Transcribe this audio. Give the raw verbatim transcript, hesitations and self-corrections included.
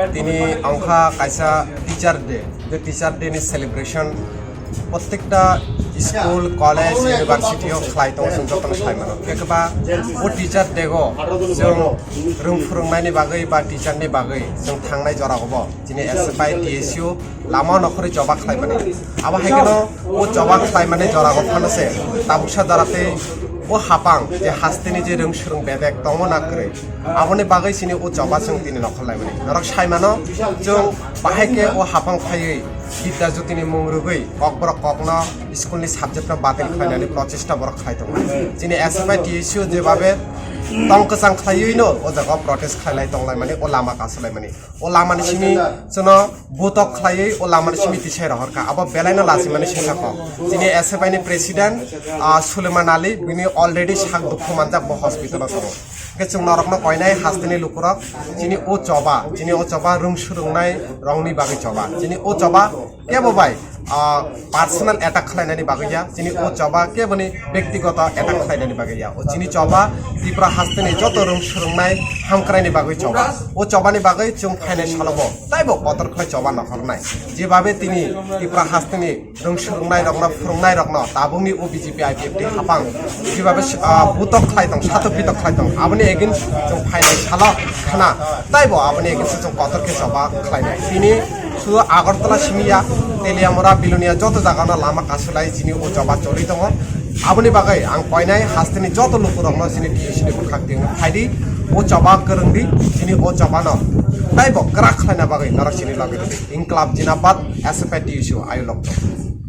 Tini ongkha kaisa Teacher Day, je Teacher Day ni celebration prottekta school, college, university o khlai tongo, chwng jotono sai mano. Kekba o Teacher Day o chwng rwng phwrwngnaini bagwi ba teacher ni bagwi chwng thangnai jora obo chini S F I T S U lama nokhorwi choba khlaimani. Abo hai kheno o choba khlaimani jora o phano se tabuksa jora tei o hapang je hasteni je rwng swrwng bedek tongmo na kwrwi. Aboni bagwi chini o choba chwng tini nokhor laimani. Norok sai mano, chwng bahai khe o hapang phaiwi Bidya Jyotini mung rwgwi kokborok kokno school ni subject no batil khlainani prochesta borok khai tongo. Chini S F I T S U jebabe tong kwchang khlaiwi no o jaga o protest khlailai tonglaimani, o lama kasulaimani. O lamani simi chwngno butok khlaiwi o lamani simi tisai rohorkha. Abo belaino lachimani singsa kok. Chini S F I ni president, ah, Suleiman Ali, bini already sak dukhu manjak, bo hospital o tongo. Hwnkhe chwng norokno koinai hasteni lukurok, chini o choba, chini o choba rwng swrwngnai rokni bagwi choba. Chini o choba kebo bai, ah, personal attack khlainani bagwi ya, chini o choba keboni bektigoto attack khlainani bagwi ya. O chini choba Tripura hasteni joto rwng swrwngnai hamkraini bagwi choba. O chobani bagwi chwng phainai salobo taibo kotor khlai choba nokhornai. Jebabe tini Tripura hasteni rwng swrwngnairokno, phwrwngnairokno tabukni o B J P I P F T hapang jebabe, ah, butok khlai tong, satok bitok khlai tong, aboni against chwng phainai salo khna, taibo aboni against chwng kotor khe choba khlainai. Tini sudu Agartala simi ya, Teliamura, Bilonia joto jagano lama kasulai chini o choba choli tongo. Aboni bagwi ang koinai hasteni joto lukurokno chini T S U ni bwkhak twi phaidi, o choba kwrwngdi, chini o chobano taibo kwrak khlaina bagwi norok chini logi rwdi. Inklab Jinabad, S F I T S U, ayuk lokto.